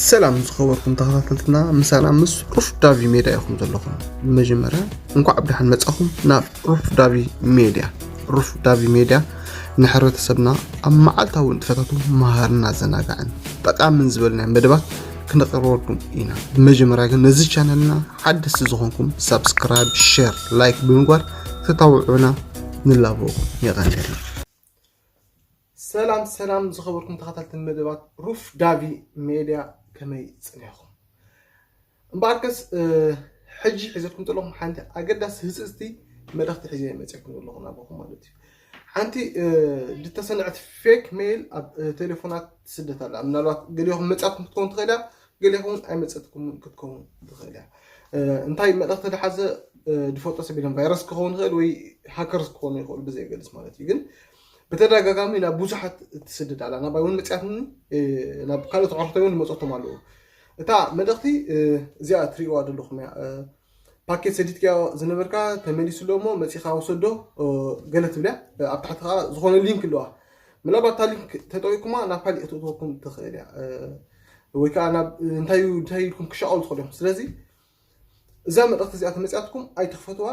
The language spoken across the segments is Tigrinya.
ሰላም ዝኸበርኩም ተኸታተልትና፣ ምሳና ምስ ሩፍ ዳቪ ሜድያ ኢኹም ዘለኹም። ብመጀመርያ እንኳዕ ብደሓን መጻኹም ናብ ሩፍ ዳቪ ሜድያ። ሩፍ ዳቪ ሜድያ ንሕብረተሰብና ኣብ መዓልታዊ ንጥፈታቱ መሃርና ዘናጋዕን ጠቃምን ዝበልናዮ መደባት ክነቅርበልኩም ኢና። ብመጀመርያ ግን ነዚ ቻነልና ሓደስቲ ዝኾንኩም ሳብስክራይብ፣ ሼር፣ ላይክ ብምግባር ተታውዑና ንላቦ የቐንደልና። ሰላም ሰላም ዝኸበርኩም ተኸታተልቲ መደባት ሩፍ ዳቪ ሜድያ፣ ከመይ ጽኒሕኩም? እምበኣርከስ ሕጂ ሒዘልኩም ዘለኹም ሓንቲ ኣገዳሲ ህጽጽቲ መልእኽቲ ሒዘ መጽኩም ዘለኹ ናባኹም ማለት እዩ። ሓንቲ ዝተሰንዐት ፌክ ሜይል ኣብ ቴሌፎናት ትስደት ኣላ። ምናልባት ገሊኹም መጻትኩም ክትከውን ትኽእል እያ፣ ገሊኹም ኣይመጸትኩም ክትከውን ትኽእል እያ። እንታይ መልእኽቲ ዝሓዘ ድፈልጦ ሰብ የለን። ቫይረስ ክኸውን ይኽእል ወይ ሃከርስ ክኾኑ ይኽእሉ ብዘይገልጽ ማለት እዩ። ግን ብተደጋጋሚ ናብ ብዙሓት ትስደድ ኣላ። ናባይ እውን መጽያትኒ፣ ናብ ካልኦት ኣዕሩኽተይ እውን ይመጸቶም ኣለዉ። እታ መልእኽቲ እዚኣ ትርእይዋ ዘለኹም እያ። ፓኬት ሰዲድካዮ ዝነበርካ ተመሊሱ ኣሎ እሞ መጺኻ ወሰዶ ገለ ትብልያ። ኣብ ታሕቲ ከዓ ዝኾነ ሊንክ ኣለዋ። ምናልባት እታ ሊንክ ተጠቂኩማ ናብ ካሊእ ክትእትወኩም ትኽእል እያ። ወይ ከዓ ናብ እንታይ እንታይ ኢልኩም ክሻቐሉ ትኽእሉ እዮም። ስለዚ እዛ መልእኽቲ እዚኣ ተመፅያትኩም ኣይትኽፈትዋ።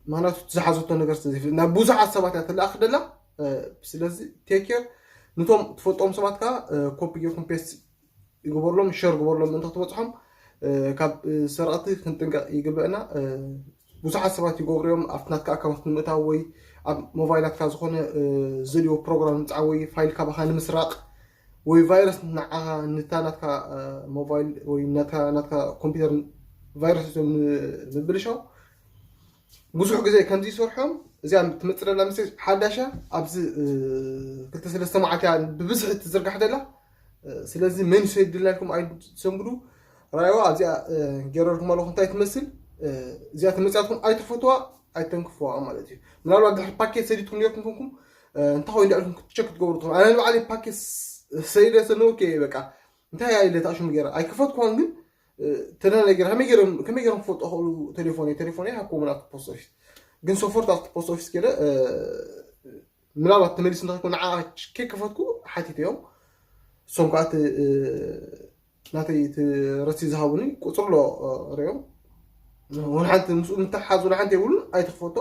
ምክንያቱ ዝሓዘቶ ነገር ናብ ብዙሓት ሰባት እያ ተለኣኽ ደላ። ስለዚ ቴክ ኬር። ንቶም ትፈልጦም ሰባት ከዓ ኮፒ ጌርኩም ፔስት ይግበርሎም፣ ሸር ግበርሎም። እንተ ክትበፅሖም ካብ ሰረቕቲ ክንጥንቀቕ ይግበእና። ብዙሓት ሰባት ይገብሩ እዮም። ኣብቲ ናትካ ኣካውንት ንምእታው ወይ ኣብ ሞባይላትካ ዝኾነ ዘድልዮ ፕሮግራም ንምፅዓ ወይ ፋይል ካባኻ ንምስራቕ ወይ ቫይረስ ንዓኻ ንታ ናትካ ሞባይል ወይ ናትካ ኮምፒውተር ቫይረስ እዮም ምብልሻው። ብዙሕ ግዜ ከምዚ ይሰርሖም። እዚኣ ትመፅእ ደላ ምስ ሓዳሻ ኣብዚ ክልተ ሰለስተ መዓልቲ እያ ብብዝሒ ትዝርጋሕ ደላ። ስለዚ መን ይሰድልና ኢልኩም ኣይትሰንብዱ። ራእይዋ ኣብዚኣ ገረርኩም ኣለኹ እንታይ ትመስል። እዚኣ ተመፅያትኩም ኣይትፈትዋ ኣይተንክፍዋ ማለት እዩ። ምናልባት ድሕሪ ፓኬት ሰዲድኩም ነርኩም ኮንኩም እንታይ ኮይኑ ዳልኩም ክትቸክ ትገብሩ ትኽእሉ። ኣነ ንባዕለይ ፓኬት ሰይደ ሰነወ በቃ እንታይ ኣይለ ታሽሙ ገይረ ኣይከፈትኳን። ግን ተደናገር ከመይ ገይሮም ከመይ ገይሮም ክፈልጡ ክኽእሉ? ቴሌፎን ቴሌፎን ሃብኮም ናብቲ ፖስት ኦፊስ። ግን ሶፎርት ኣብቲ ፖስት ኦፊስ ገለ ምናልባት ተመሊሱ እንተኸይኮ ንዓ ከይከፈትኩ ሓቲተዮም። እሶም ከዓ እቲ ናተይ እቲ ረሲ ዝሃቡኒ ቁፅሪ ኣሎ ሪኦም። ወላ ሓንቲ ምስኡ ምትሓዝ ወላ ሓንቲ የብሉን። ኣይትኽፈቶ፣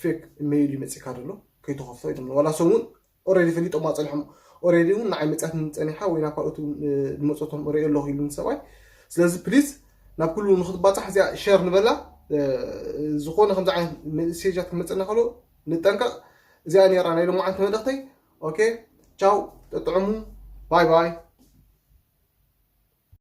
ፌክ ሜይል ይመፅካ ዘሎ፣ ከይትኸፍቶ ኢሎም። ዋላ ሰሙን ኦሬዲ ፈሊጦም ኣፀኒሖም። ኦሬዲ እውን ንዓይ መፅያት ጸኒሓ ወይ ናብ ካልኦት እውን ዝመፀቶም ርኢ ኣለኹ ኢሉን ሰብኣይ። ስለዚ ፕሊዝ ናብ ኩሉ ንክትባፃሕ እዚኣ ሸር ንበላ። ዝኾነ ከምዚ ዓይነት ሜሴጃት ክመፀና ከሎ ንጠንቀቕ። እዚኣ ነራ ናይ ሎማዓንቲ መልእኽተይ። ኦኬ፣ ቻው፣ ጠጥዕሙ፣ ባይ ባይ።